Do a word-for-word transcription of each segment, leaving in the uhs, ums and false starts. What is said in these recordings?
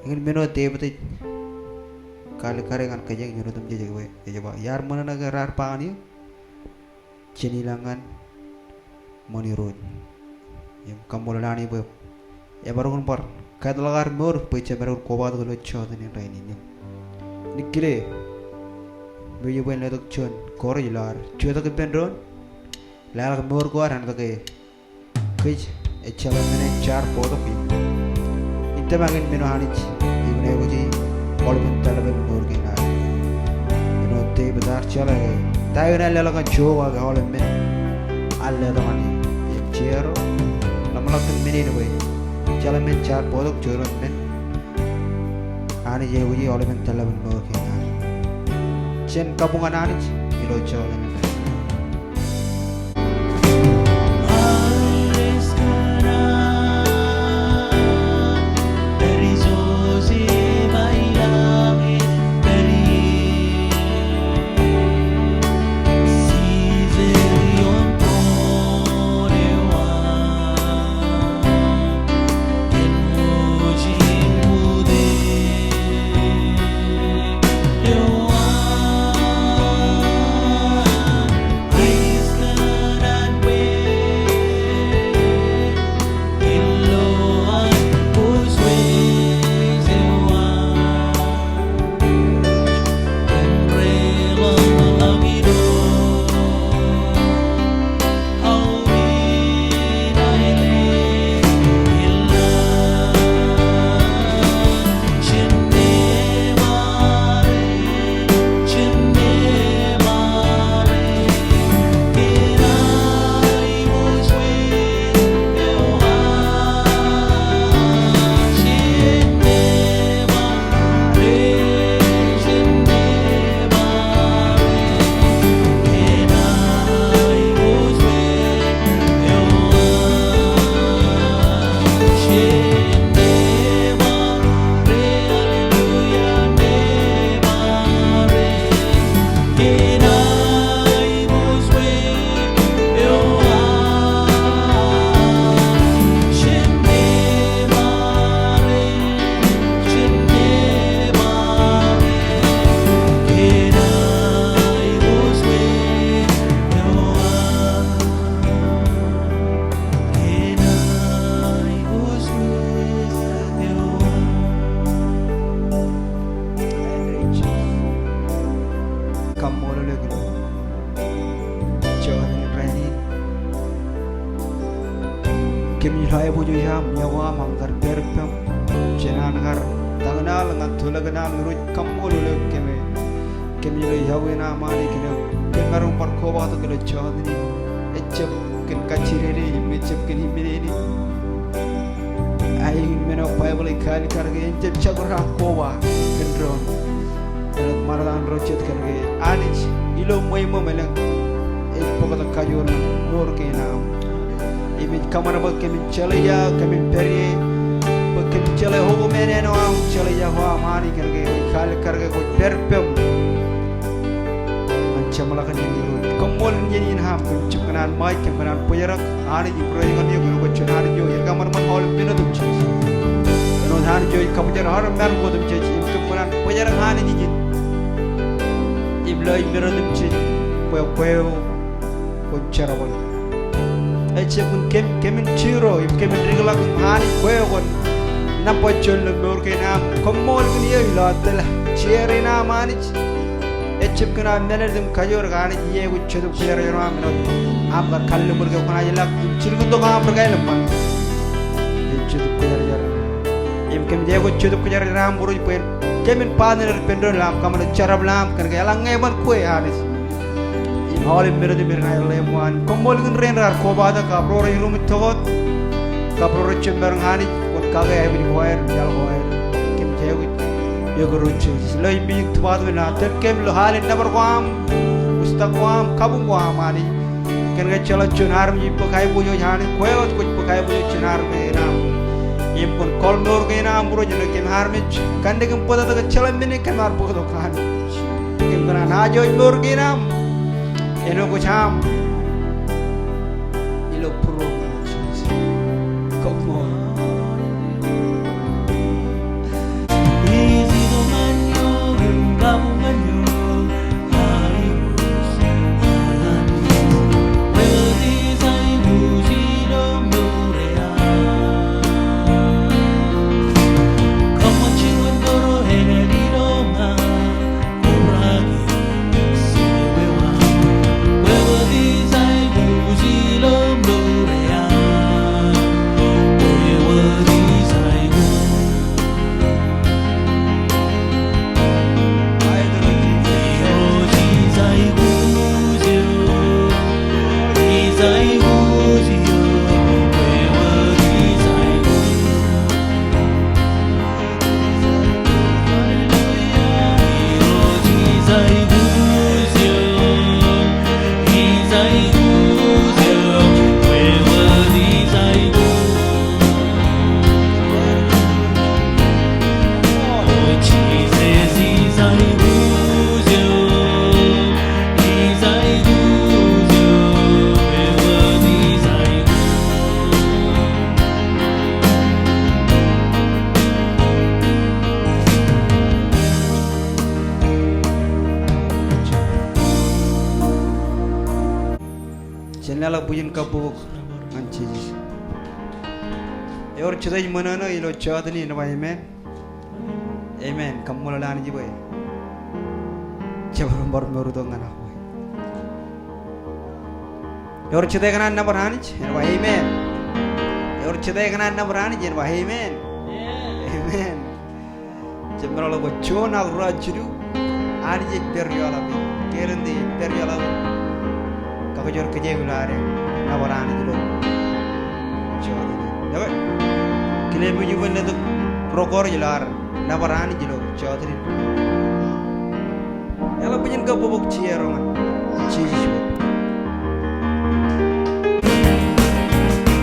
Eñin men eo Devid ej kaalikkar ñan kōj im āinwōt otemjej bwe ej ba, iar ṃōṇōṇō ke raar ba ñan eō, jen ilọk ñan ṃōn Irooj. Im kaṃṃoolol Anij bwe emaroñ in bar kōtḷọk ad mour bwe jemaroñ in kobatok ilo jota in rainin. Im kile, ṃool bwe en letok juon koreej ilo ad jutak ippān doon, leḷọk mour ko ad, enaaj ke kōj ejjeḷọk men eo jaar bōktok eō. Im tōmak in men eo Anij enaaj aikuji aolepen taḷōpen mour kein ad. Āinwōt Devid ear jeḷā ke ta eo enaaj leḷọk ñan Jeova ke aolep men, ear letok ñan eō. Im jero, ḷōmṇak kōn men in bwe jeḷā men jaar bōktok, jeiū men Anij eaikuji aolepen taḷōpen mour kein ad. Jen kabuñ ñan Anij ilo jota in. Kaṃṃoolol eok ilo jota in rainin. Kōmij lo aiboojoj aṃ, iọkwe aṃ, aṃ kar pād ippaṃ jān an kar takōṇaal ñan tōl ḷọk ñan aṃ Irooj. Kaṃṃoolol eok kōn, kōmij lo iọkwe in aṃ Anij kōn, kōm maroñ bar kobatok ilo jota in. Ejjab kōn kajjidede im ejjab kōn imminene. Ak men eo Baibōḷ ej kaalikkar ke en jab jabdewōt aṃ koba kōn doon. Āinwōt ṃaanḷọk an ro jet kōn ke Anij ilo ṃweo ṃōṃ elōñ ej bōktok kajoor ñan mour kein aṃ. Im ej kōṃṃan bwe kōmin jeḷā ia kōmin pād ie, bwe kōmin jeḷā hope eo aṃ, jeḷā ia hope aṃ Anij kōn ke kwōj kaalikkar ke kwōj pād ippaṃ ñan jeṃḷọkin iien in. Kaṃṃoolol iien in aṃ, kōm jab kōṇaan ṃaaj, kōm kōṇaan bōjrak Anij im rej ñan eok kōn kwōj juon Anij eo ekōṃanṃan aolep men otemjej. Āinwōt Anij eo ej kabōjrak aolep men otemjej im kōm kōṇaan bōjrak Anij ijin im lo men otemjej bwe kwe eo kwōn jerbal. Ejjab kōn kōm, kōmin jiro im kōmin dikḷọk im Anij kwe eo kwōn nōṃba juon ilo mour kein aṃ. Kaṃṃoolol eok ilo tōl jeer in aṃ Anij. Ejjab kōn aṃ mālōtlōt im kajoor ke Anij iiō kwōj Jetōb Kwōjarjar eo aṃ āinwōt aṃ kar kalliṃur ke kwōnaaj ilọk im jilkintok aṃ ri kāālōt ṃaan. Ej Jetōb Kwōjarjar. Im kōmij aikuj Jetōb Kwōjarjar aṃ Irooj bwe kōmin partner ippān doon ilo aṃ kōṃṃane jerọwiwi ḷọk aṃ kōn ke eḷaññe eban kwe Anij. Im aolep men otemjej ña ḷeṃṃan. Koṃṃool kōn rein raar kobatok kab ro rej ruṃwij tokot kab ro rej jab maroñ Anij kwōn kake aikuj ko aer, iaḷ ko aer. Kōmij aikuj eok Irooj Jisōs. Ilo imijin department eo, tōl kōm ilo al in nōbar ko aṃ, wūjtak ko aṃ, kabuñ ko aṃ Anij. Kōn ke ejjeḷọk juon armej ej bōk aiboojoj Anij, kwe wōt kwōj bōk aiboojoj jān armej in aṃ. Im kwōn kōḷmour kein aṃ Irooj, āinwōt kōm armej kanniōk im bōtōktōk ejjeḷọk men eo kōm ar bōktok Anij. Im kōṇaan ajooj mour kein aṃ āinwōt kwōj aṃ ilo būruōm Jisōs. Koṃṃool. Jen leḷọk bwijin kabbokbok ñan Jisōs. Ewōr jete ej ṃōṇōṇō ilo jota in, jen ba amen. Amen. Kaṃṃoolol Anij bwe jemaroñ bar mour tok ñan kwe. Ewōr jete ekōṇaan nōbar Anij, jen ba amen. Ewōr jete ekōṇaan nōbar Anij, jen ba amen. Amen. Jemaroñ ḷọk bwe juon ak ruo jilu, Anij ej pād ioḷapier. Guarantee ej pād ioḷapier. Kake ewōr kōjeañ ilo ad nōbar Anij ilo jota in. Ekwe, kile ṃōj iban letok ro kōrā ilo ad nōbar Anij ilo jota in. Eḷap bwijin kabbokbok jeiū ro ñan Jisōs. Amen.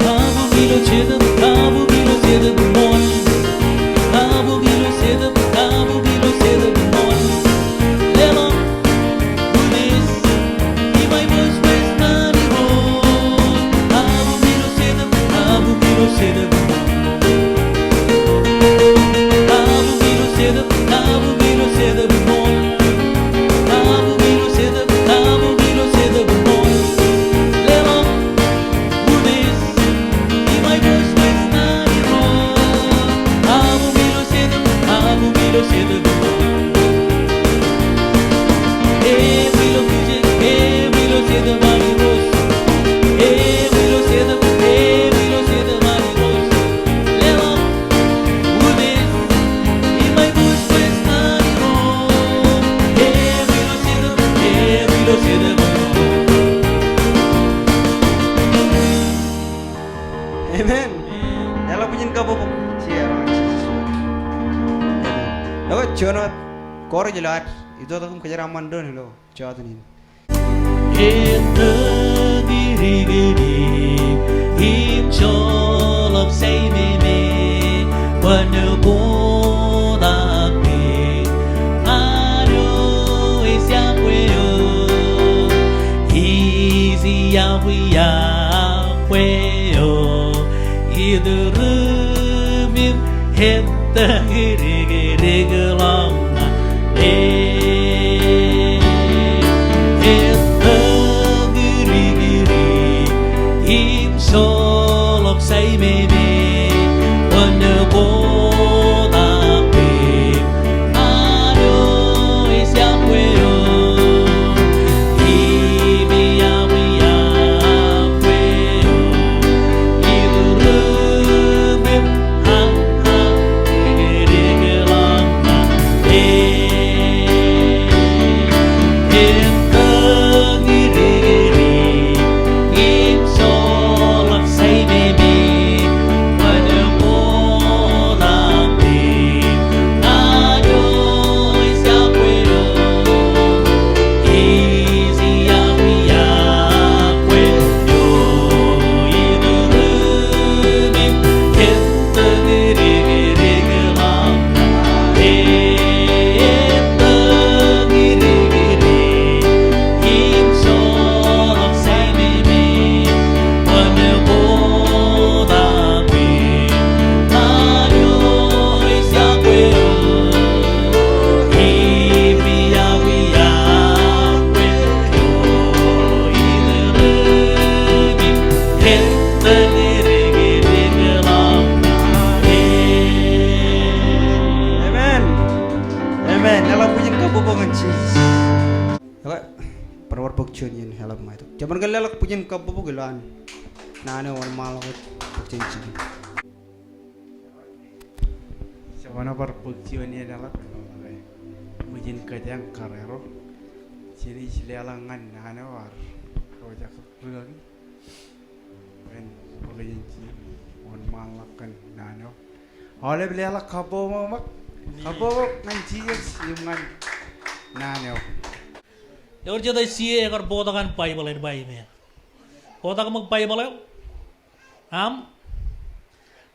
Eḷap bwijin kabbokbok jeiū ro ñan Jisōs. Amen. Ekwe, juon wōt kōrā ilo ad itok im kōjeraaṃṃan doon ilo jota in. Ettō kūrikūri im joḷọk saimene, kwōn kotak peiṃ ad eo ej iabwe eo, ij iabwe iabwe eo, iturūṃ im ettō kūrikūri ḷọk ñan e. Ettō kūrikūri im joḷọk saimene, kwōn kotak peiṃ ad eo ej iabwe eo, im iabwe iabwe eo, iturūṃ im ha ha Bōk ñan Jisōs. Ekwe, bar bar bōk juon iien eḷap ṃae tok. Jabōn ke leḷọk bwijin kabbokbok ilowaan naan eo wōnṃaanḷọk bōk jān jikin. Jabōn bar bōk juon iien eḷap. Bwijin kōjeañ karreo. Jenaaj leḷọk ñan naan eo ar rojak rikaki. Bwe en bōk jān jikin wōnṃaanḷọk kōn naan eo. Aolep leḷọk kabbokbok, kabbokbok ñan Jisōs im ñan naan eo. Ewōr jete C A ekar bōktok an Baibōḷ, en ba amen. Bōktok ṃōk Baibōḷ eo? Aṃ?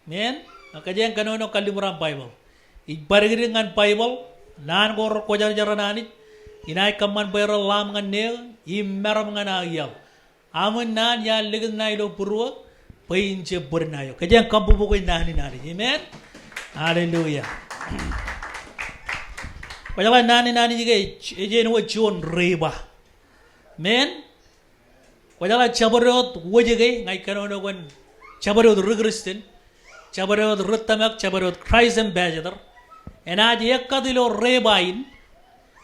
Amen. Kōjeañ kōnono kalliṃur an Baibōḷ. Ij badikdik ñan Baibōḷ, naan ko rekwōjarjar an Anij, inaaj kōṃṃan bwe ren ḷaaṃ ñan neō, im meram ñan aō iaḷ. Aṃ in naan iar likūt ṇae ilo būruō, bwe in jab bōd ṇae eo. Kōjeañ kabbokbok ñan naan in Anij. Amen. Hallelujah. Kwōjeḷā naan in Anij ke ej āinwōt juon river. Amen. Kwōjeḷā jabdewōt wōjke, ña ij kōnono kōn jabdewōt ri-Christian, jabdewōt ri-tōmak, jabdewōt Christ Ambassador. Enaaj ekkat ilo river in,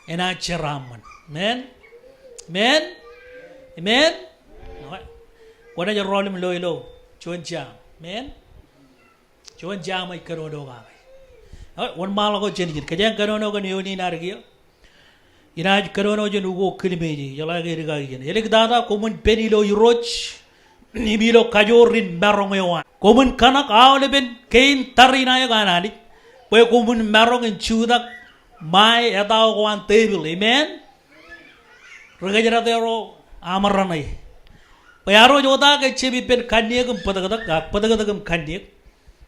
enaaj jeraaṃṃan. Amen. Amen. Amen. Kwōnaaj rọọl im lo ilo juon jaam. Amen. Juon jaam ej kōnono kake. Wōnṃaanḷọk wōt jān ijin. Kōjeañ kōnono kōn eoon in ad kiiō. Inaaj kōnono jān ukok kilmeej, ijeḷā ke edik kake jān. Āliktata, koṃwin pen ilo Irooj im ilo kajoor in maroñ eo an. Koṃwin kōṇak aolepen kein tariṇae ko an Anij, bwe koṃwin maroñ in jutak ṃae etao ko an tepil. Amen. Ri-kōjdat ro aṃ raṇe. Bwe arro ej oktak ke jab ippān kanniōk im bōtōktōk, ak bōtōktōk im kanniōk.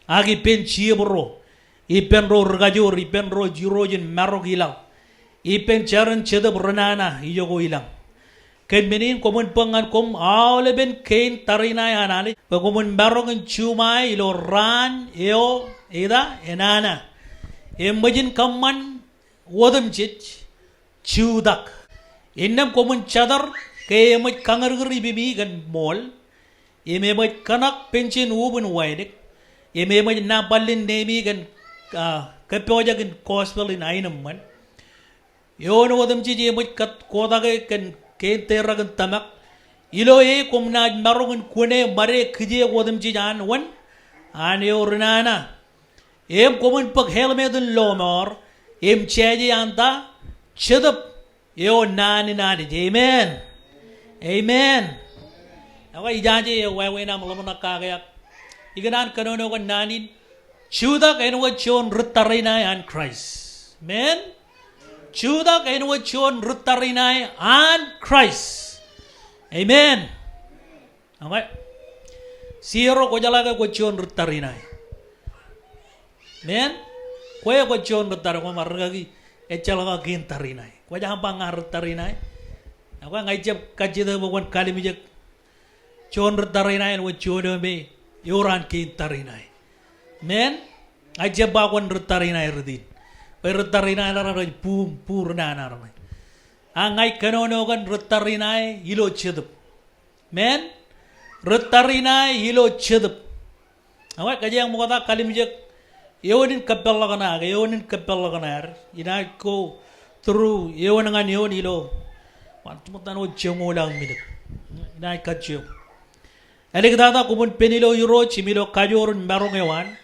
Ak ippān jebro, ippān ro rikajoor, ippān ro irooj in marok ilaḷ, ippān jar in jetōb ri nana ijoko ilañ. Kōn men in koṃwin bōk ñan koṃ aolepen kein tariṇae an Anij, bwe koṃwin maroñ in juṃae ilo raan eo ita enana. Eṃōj in kōṃṃan otemjej jutak. Innām koṃwin jetar ke eṃōj kañūrñūr ipimi kōn ṃool, im eṃōj kōṇak penjen up in wānōk, im eṃōj nabōḷ in neemi kōn, ah, kōppojak in gospel in aenōṃṃan. Eoon otemjej eṃōj kōt kotake kōn kein tōrak in tōmak. Ilo e koṃ naaj maroñ in kune ṃade kijeek otemjej an wōn, an eo ri nana. Im koṃwin bōk helmet in lọmọọr, im jāje an ta, jetōb eo naan in Anij. Amen. Amen. Ekwe ijaje eo wāween aṃ ḷōmṇak kake ak ikōṇaan kōnono kōn naan in, jutak āinwōt juon ri tariṇae an Christ. Amen. Jutak āinwōt juon ri tariṇae an Christ. Amen. Amen. Sierro, kwōjeḷā ke kwōj juon ri tariṇae? Amen. Kwe kwōj juon ri tariṇae, koṃ ar rikaki ejjeḷọk aō kein tariṇae. Kwōj aṃ ba ña ri tariṇae? Ekwe ña ij jab kajjitōk bwe kwōn kalimjek juon ri tariṇae āinwōt juon eo me ewōr an kein tariṇae. Amen. Ña ij jab ba kwōn ri tariṇae rot in. Bwe ri tariṇae ro rej bu, bu ri nana ro. Ak ña ij kōnono kōn ri tariṇae ilo jetōb. Amen. Ri tariṇae ilo jetōb. Ekwe, kōjeañ ṃokta kalimjek eoon in kōppeḷḷọk ṇae, eoon in kōppeḷḷọk ṇae. Inaaj go through eoon ñan eoon ilo. Wan, ṃokta eo joñoul aō minit. Inaaj kajjioñ. Āliktata, koṃwin pen ilo Irooj im ilo kajoor in maroñ eo an.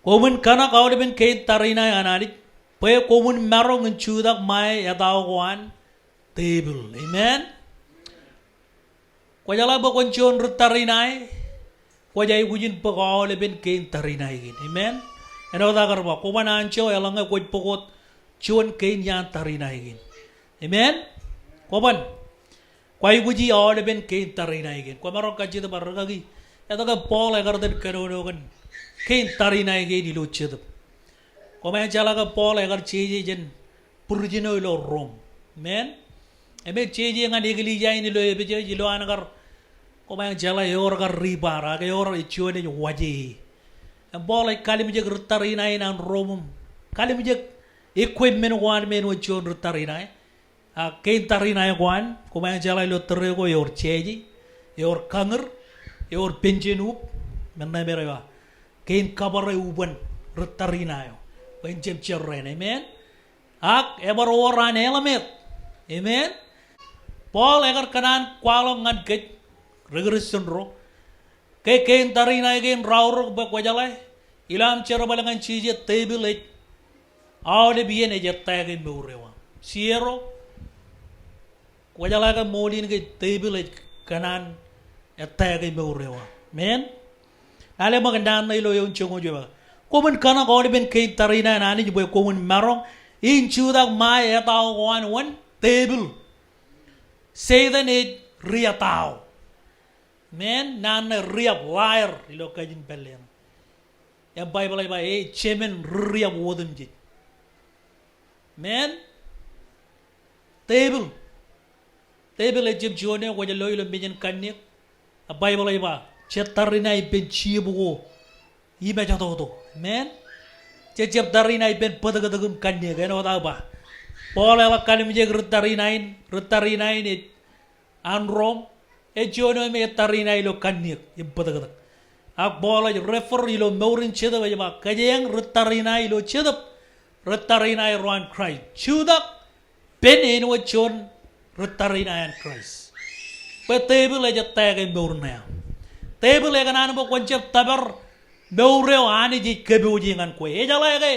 Koṃwin kōṇak aolepen kein tariṇae an Anij, bwe koṃwin maroñ in jutak ṃae etao ko an tepil. Amen. Kwōjeḷā bwe kwōn juon ri tariṇae, kwōj aikuj in bōk aolepen kein tariṇae kein. Amen. Āinwōt aō kar ba, kwōban anjọ eḷaññe kwōj bōk wōt juon kein iaan tariṇae kein. Amen. Kwōban. Kwōj aikuji aolepen kein tariṇae kein. Kwōmaroñ kajjitōk bar rikaki etke Paul ekar itōn kōnono kōn kein tariṇae kein ilo jetōb. Koṃ jeḷā ke Paul ekar jeje jān būrijin eo ilo Rom. Amen. Im ej jeje ñan eklejia in ilo Epesōs, ilo an kar, koṃ jeḷā, ewōr kar ribar, ak ewōr juon ej waje. Im Paul ej kalimjek ri tariṇae in an Rom im kalimjek equipment ko an men eo juon ri tariṇae. Ak kein tariṇae ko an, koṃ jeḷā ilo tōre ko ewōr jāje, ewōr kañūr, ewōr penjen up, men ṇe me rej ba. Kein kabare uban ri tariṇae eo. Bwe en jab jerrāān, amen. Ak ebar wōr an eḷameet. Amen. Paul ekar kōṇaan kwaḷọk ñan kōj ri Kūrjin ro ke kein tariṇae kein raorōk bwe kwōjeḷā ilo aṃ jerbal ñan Jisōs, tepil ej aolep iien ej attack e mour eo aṃ. Sierro, kwōjeḷā ke ṃool in ke tepil ej kōṇaan attack e mour eo aṃ. Amen. Lale ṃōk naan ṇe ilo eoon joñoul juon. Koṃwin kōṇak aolepen kein tariṇae an Anij bwe koṃwin maroñ in jutak ṃae etao ko an wōn? Tepil. Setan ej ri etao. Amen. Naan ṇe riab, liar ilo kajin pālle ṇe. Im Baibōḷ ej ba e jemān ri riab otemjej. Amen. Tepil. Tepil ejjab juon eo kwōj lo ilo mejān kanniōk. Im Baibōḷ ej ba, jet tariṇae ippān jibukko im ejatoto. Amen. Jejjab tariṇae ippān bōtōktōk im kanniōk. Āinwōt aō ba, Paul eḷak kalimjek ri tariṇae in, ri tariṇae in ej an Rom, ej juon eo me ej tariṇae ilo kanniōk im bōtōktōk. Ak Paul ej refer ilo mour in Jetōb ej ba, kōjeañ ri tariṇae ilo Jetōb, ri tariṇae ro an Kraist. Jutak pen āinwōt juon ri tariṇae an Kraist. Bwe tepil ej attack e mour ṇe aṃ. Tepil ekōṇaan bwe kwōn jab tōpar mour eo Anij ej kōpooje ñan kwe. Ejeḷā ke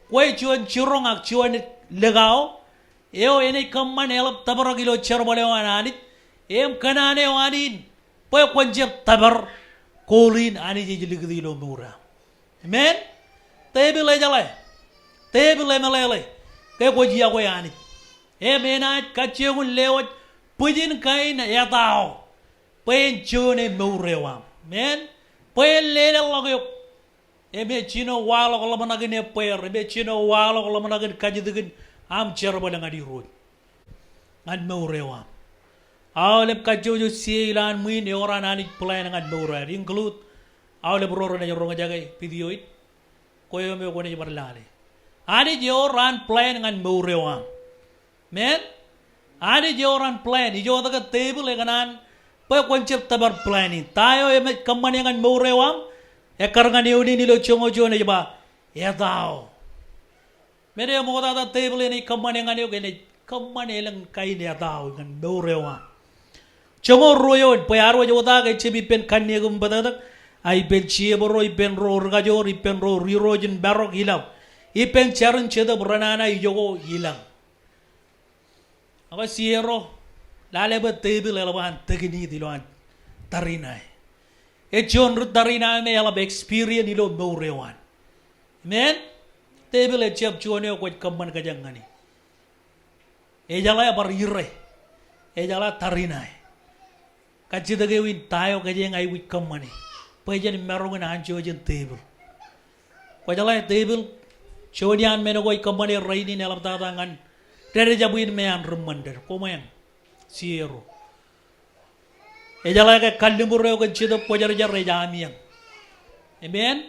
kwe juon jiroñ ak juon likao eo enaaj kōṃṃan eḷap tōprak ilo jerbal eo an Anij, im kōṇaan eo an in bwe kwōn jab tōpar goal in Anij ej likūt ilo mour eo aṃ. Amen. Tepil ejeḷā, tepil emeḷeḷe ke kwōj yokwe Anij. Im enaaj kajjioñ in lewōj bwijin kain etao bwe en joone mour eo aṃ. Amen. Bwe en leḷọk eok. Im ej jino waḷọk ḷōmṇak in ebbeer, im ej jino waḷọk ḷōmṇak in kajjitōk in aṃ jerbal ñan Irooj ñan mour eo aṃ. Aolep kajjojo ej ilo an ṃwiin ewōr an Anij plan ñan mour eo aṃ, include aolep ro renaaj roñjake video in. Kwe eo me kwōnaaj bar lale. Anij ewōr an plan ñan mour eo aṃ. Amen. Anij ewōr an plan, ijo ke tepil ekōṇaan bwe kwōn jab tōpar plan in. Ta eo enaaj kōṃṃane ñan mour eo aṃ? Ekkar ñan eoon in ilo joñoul juon ej ba, etao. Men eo ṃoktata tepil enaaj kōṃṃane ñan eok, enaaj kōṃṃan elōñ kain etao ñan mour eo aṃ. Joñoul ruo eoon, bwe ad wōj oktak ejjab ippān kanniōk im bōtōktōk, a ippān jebōro, ippān ro rikajoor, ippān ro ri irooj in marok ilọk, ippān jar in Jetōb renana ijoko ilañ. Ak sierro, lale bwe tepil eḷap an teknit ilo an tariṇae. Ej juon ri tariṇae me eḷap experience ilo mour eo an. Amen. Tepil ejjab juon eo kwōj kōṃṃan kōjeañ ñan e. Ejeḷā bar ire. Ejeḷā tariṇae. Kajjitōk eo in ta eo kōjeañ aikuj kōṃṃane bwe jen maroñ in anjọ jān tepil. Kwōjeḷā tepil, juon iaan men ko ej kōṃṃane rainin eḷaptata ñan dedejabuin me an ri ṃōn ded. Koṃeañ, sierro. Ejeḷā ke kalliṃur eo kōn Jetōb Kwōjarjar ej amieañ. Amen.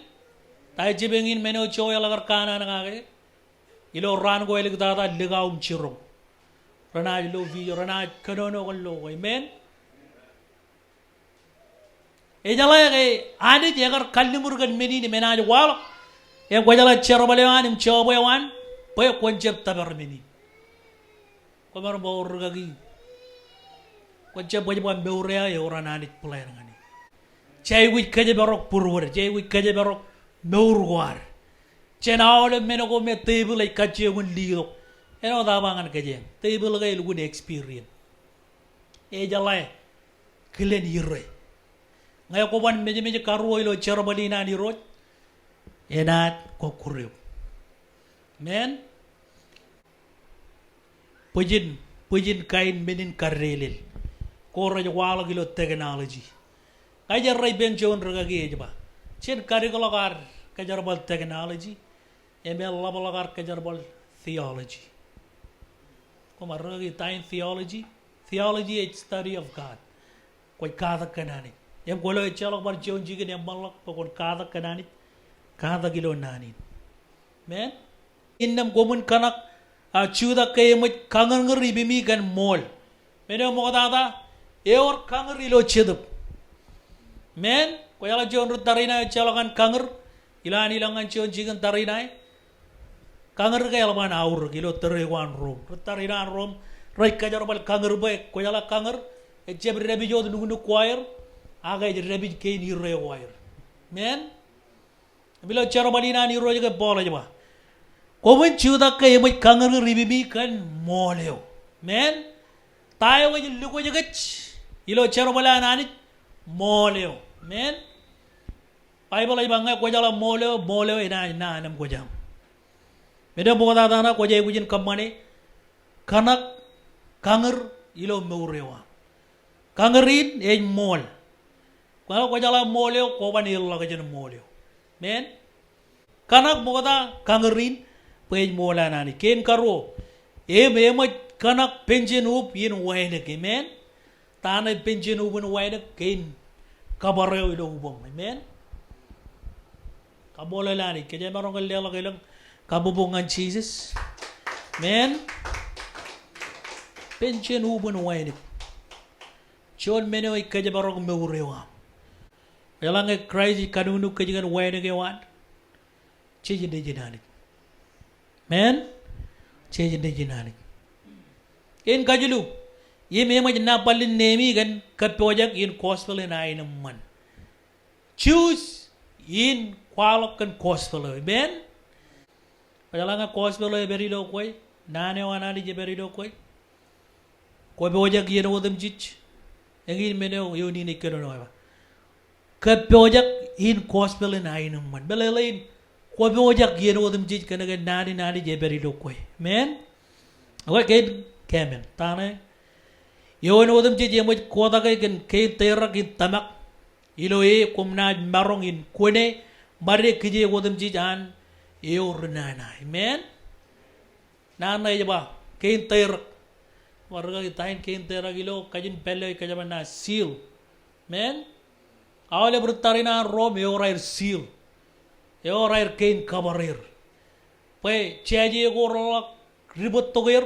Ta ej jipañ in men eo Joel ekar kanaan kake ilo raan ko āliktata likao im jiroñ? Renaaj lo vision, renaaj kōnono kōn lo ko. Amen. Ejeḷā ke Anij ekar kalliṃur kōn men in im enaaj waḷọk, im kwōjeḷā jerbal eo an im job eo an bwe kwōn jab tōpar men in. Kwōmaroñ ba, O rikaki, kwōn jab baj ba mour eo aō ewōr an Anij plan ñan e. Jej aikuj kōjparok būruod, jej aikuj kōjparok mour ko ad jān aolep men ko me tepil ej kajjioñ in letok. Āinwōt aō ba ñan kōjeañ, tepil ke elukkuun experience. Ejeḷā kilen ire. Ñe kwō ban mejmej karuo ilo jerbal in an Irooj, enaaj kọkkure eok. Amen. Bwijin, bwijin kain men in kadedelel ko rej waḷọk ilo technology. Ña ij errā ippān juon rikaki ej ba, jen kadikḷọk ad kōjerbal technology im ḷapḷọk ad kōjerbal theology. Koṃ ar rikaki, ta in theology? Theology ej study of God. Kwōj katak kōn Anij. Im kwōlo ejjeḷọk bar juon jikin eṃṃanḷọk bwe kwōn katak kōn Anij, katak ilo naan in. Amen. Innām koṃwin kōṇak, a, jutak ke eṃōj kañūrñūr ipimi kōn ṃool. Men eo ṃoktata, ewōr kañūr ilo Jetōb. Amen. Kwōjeḷā juon ri tariṇae ejjeḷọk an kañūr, ilo an ilọk ñan juon jikin tariṇae. Kañūr ke eḷap an aorōk ilo tōre ko an Rom. Ri tariṇae an Rom rej kajerbal kañūr bwe kwōjeḷā kañūr ejjab dāpij wōt nuknuk ko aer, ak ej dāpij kein irre ko aer. Amen. Im ilo jerbal in an Irooj ke Paul ej ba, koṃwin jutak ke eṃōj kañūr ipimi kōn ṃool eo. Amen. Ta eo ej lukkuun kōj ilo jerbal an Anij? Ṃool eo. Amen. Baibōḷ ej ba ñe kwōjeḷā ṃool eo, ṃool eo enaaj naan im kwōj aṃ. Men eo ṃoktata ṇe kwōj aikuj in kōṃṃane, kōṇak kañūr ilo mour eo aṃ. Kañūr in ej ṃool. Kwō, kwōjeḷā ṃool eo, kwōban ilọk jān ṃool eo. Amen. Kōṇak ṃokta kañūr in bwe ej ṃool an Anij. Kein karuo, im eṃōj kōṇak penjen ub in wānōk. Amen. Ta ṇe penjen ub in wānōk? Kein kabara eo ilo ubōṃ. Amen. Kaṃṃoolol Anij, kōj jemaroñ ke leḷọk elōñ kabbokbok ñan Jisōs. Amen. Penjen ub in wānōk. Juon men eo ej kōjparok mour eo aṃ. Eḷaññe Kraist ej kanuknuk kōj kōn wānōk eo an, jej nejin Anij. Amen. Jej nejin Anij. Kein kajilu, im eṃōj nōbar in neemi kōn kōppojak in gospel in aenōṃṃan. Juuj in kwaḷọk kōn gospel eo. Amen. Kwōjeḷā ñe gospel eo epād ilo kwe, naan eo an Anij epād ilo kwe, kwōpojak iien otemjej. Eñin men eo eoon in ej kōnono eba, kōppojak in gospel in aenōṃṃan. Meḷeḷein, kwōpojak iien otemjej kōnke naan in Anij epād ilo kwe. Amen. Ekwe kein keemān, ta ṇe? Eoon otemjej eṃōj kotake kōn kein teirak in tōmak, ilo e koṃ naaj maroñ in kone ṃade kijeek otemjej an eo ri nana. Amen. Naan ṇe ej ba, kein teirak. Bar rikaki ta in kein teirak ilo kajin pālle eo ej kōjparok ṇe seal. Amen. Aolep ri tariṇae an Rom ewōr aer seal. Ewōr aer kein kabara er. Bwe jāje ko reḷak dibōjtok er,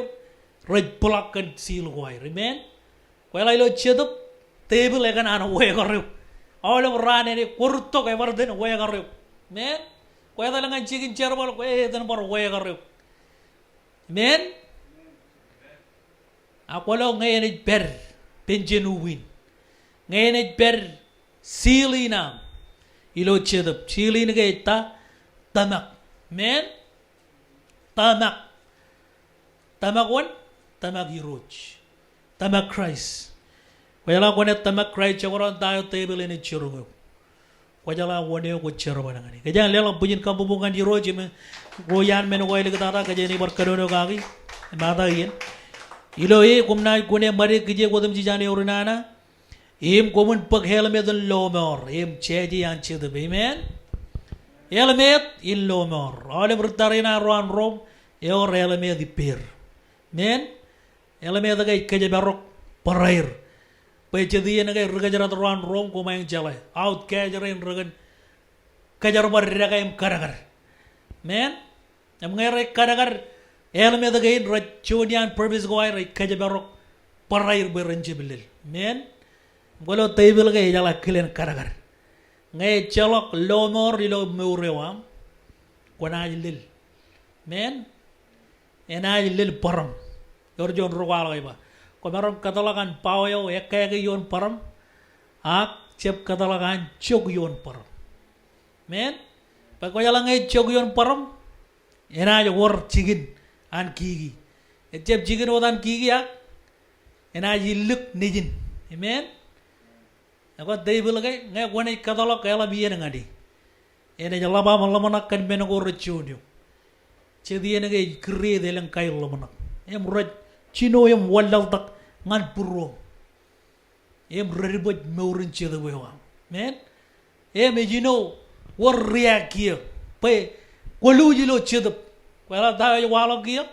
rej block kōn seal ko aer. Amen. Kwōjeḷā ilo jetōb, tepil ekōṇaan wāwōr eok. Aolep raan eṇ kwō rūttok ebar itōn wāwōr eok. Amen. Kwō etal ñan jikin jerbal, kwō itōn bar wāwōr eok. Amen. Ak kwōlo ñe enaaj pād penjen ub in. Ñe enaaj pād seal in aṃ ilo jetōb. Seal in ke ej ta? Tōmak. Amen. Tōmak. Tōmak wōn? Tōmak Irooj. Tōmak Kraist. Kwōjeḷā kwōnaaj tōmak Kraist, jekdọọn ta eo tepil enaaj jiroñ eok. Kwōjeḷā wōn eo kwōj jerbal ñan e. Kōjeañ leḷọk bwijin kabbokbok ñan Irooj im ro iaan men ko āliktata kōjeañ bar kōnono kaki im ata iien. Ilo e koṃ naaj kone ṃade kijeek otemjej an eo ri nana, im koṃwin bōk helmet in lọmọọr im jāje an Jetōb. Amen. Helmet in lọmọọr. Aolep ri tariṇae ro an Rom ewōr helmet ippāer. Amen. Helmet ke ej kōjparok barāer. Bwe jet iien ke ri kōjdat ro an Rom, koṃeañ jeḷā, outcast rein rekōn kōjerbal dekā im kadkad. Amen. Im ñe rej kadkad, helmet kein rej juon iaan purpose ko aer ej kōjparok barāer bwe ren jab lel. Amen. Im kwōlo tepil ke ejeḷā kilen kadkad. Ñe ejjeḷọk lọmọọr ilo mour eo aṃ, kwōnaaj lel. Amen. Enaaj lel bōraṃ. Ewōr juon ri kwaḷọk ej ba, kwōmaroñ kōtḷọk an bao eo ekkāke ioon bōraṃ, ak jab kōtḷọk an jok ioon bōraṃ. Amen. Bwe kwōjeḷā ñe ej jok ioon bōraṃ, enaaj wōr jikin an kiki. Ejjab jikin wōt an kiki ak enaaj illik nejin. Amen. Ekwe tepil ke, ñe kwōnaaj kōtḷọk eḷap iien ñan e, enaaj ḷap aṃ ḷōmṇak kōn men ko rej juon eok. Jet iien ke ej create elōñ kain ḷōmṇak im rej jino im wanlaḷtak ñan būruōṃ im redbōj mour in jetōb eo aṃ. Amen. Im ejino wōr react kiiō bwe kwōluuj ilo jetōb. Kwōjeḷā ta eo ej waḷọk kiiō?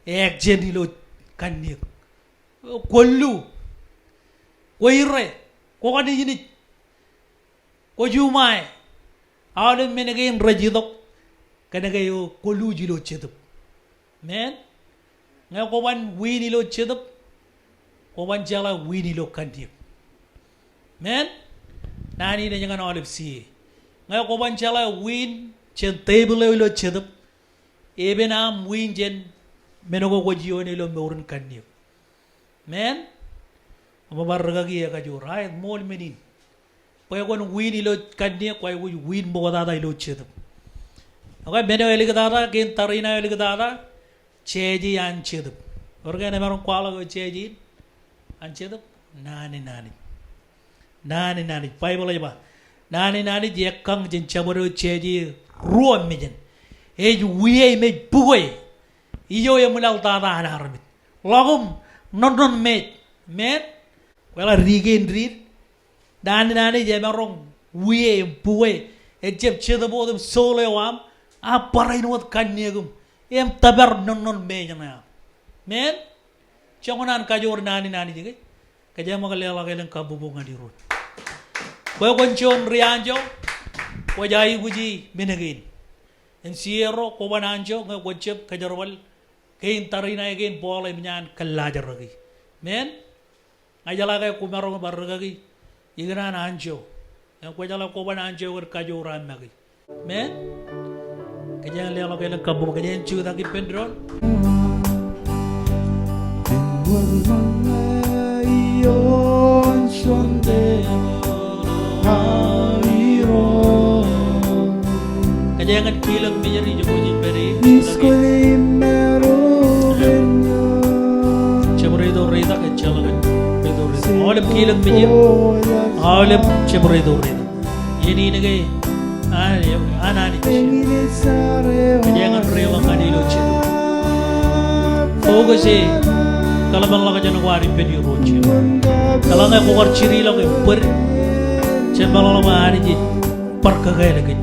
Action ilo kanniōk. Kwōlu. Kwō ire. Kwō kanijnij. Kwō juṃae. Aolep men kein rej itok kōnke eo kwōluuj ilo jetōb. Amen. Ñe kwōban win ilo jetōb, kwōban jeḷā win ilo kanniōk. Amen. Naan in ej ñan aolep C A. Ñe kwōban jeḷā win jān tepil eo ilo jetōb, epen aṃ wiin jān men ko kwōj ioone ilo mour in kanniōk. Amen. Im bar rikaki ekajoor, aet ṃool men in. Bwe kwōn wiin ilo kanniōk, kwōj aikuj wiin ṃoktata ilo jetōb. Okay, men eo eliktata, kein tariṇae eo eliktata, jeje an jetōb. Ewōr ke emaroñ kwaḷọk eo jeje in an jetōb? Naan in Anij. Naan in Anij. Baibōḷ ej ba, naan in Anij ekkañ jān jabdewōt jeje ruo mejān. Ej wie im ej bukwe. Ijo eṃwilaḷtata an armej. Ḷọk im ṇoṇṇoṇ mej. Amen. Kwōjeḷā dike in diin. Naan in Anij emaroñ wie im bukwe. Ejjab jetōb wōt im soul eo aṃ, ak barāinwōt kanniōk im, im tōpar ṇoṇṇoṇ mej ṇe aṃ. Amen. Joñan an kajoor naan in Anij ke? Kōjeañ ṃōk leḷọk elōñ kabbokbok ñan Irooj. Bwe kwōn juon ri anjọ, kwōj aikuji men kein. Im sierro, koban anjọ, ñe kwōjab kōjerbal kein tariṇae kein bọọḷ im ñan kōllaajraki. Amen. Ña ijeḷā ke kwōmaroñ bar rikaki ikōṇaan anjọ. Im kwōjeḷā koban anjọ kōn kajoor aṃ make. Amen. Kōjeañ leḷọk elōñ kabbokbok, kōjeañ jutak ippān doon. Kōjeañ kilōk mejād ijoko ej pād e. Jab reitok reitak, ejjeḷọk, reitok reitak. Aolep kilōk mejād. Aolep jab reitok reitak. Iien in ke an, an Anij. Kōjeañ reitok ñan ilo jetōb. Focus e, kōḷmānḷọkjeṇ ko ad ippān Irooj. Eḷaññe kwōkar jirilọk im bōd, jab meḷọkḷọk bwe Anij ej bar kōkāāl kōj.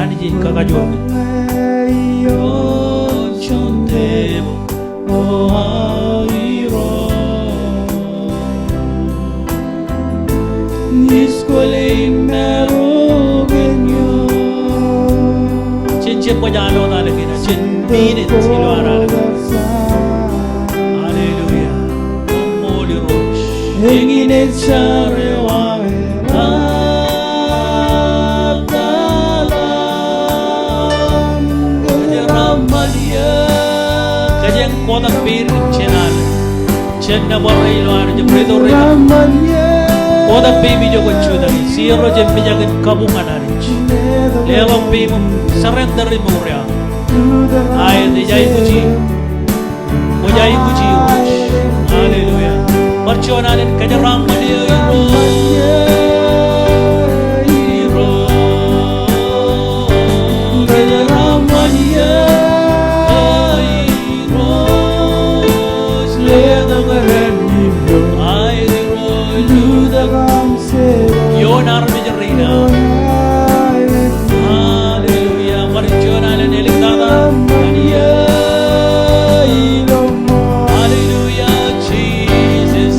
Anij ej kakajoor kōj. Jen jab baj alotal kein, jen mean it ilo ad alōñ. Hallelujah. Koṃṃool Irooj. Eñin ej jar eo aō. Kōjeañ kotak pein im jen al. Jen nōbar ilo ad jab reitok reitak. Kotak pein im ijoko jutak. Sierro jab mijak in kabuñ ñan Anij. Leḷọk pein im surrender imour eo aṃ. Aet, ej aikuji. Kwōj aikuji Irooj. Hallelujah. Bar juon alen, kōjeraaṃṃan eō Irooj. Irooj. Kōjeraaṃṃan eō Irooj. Letok ren ilo. Aet Irooj. Ioon armej Hallelujah. Bar juon alen eliktata. Hallelujah, Jesus.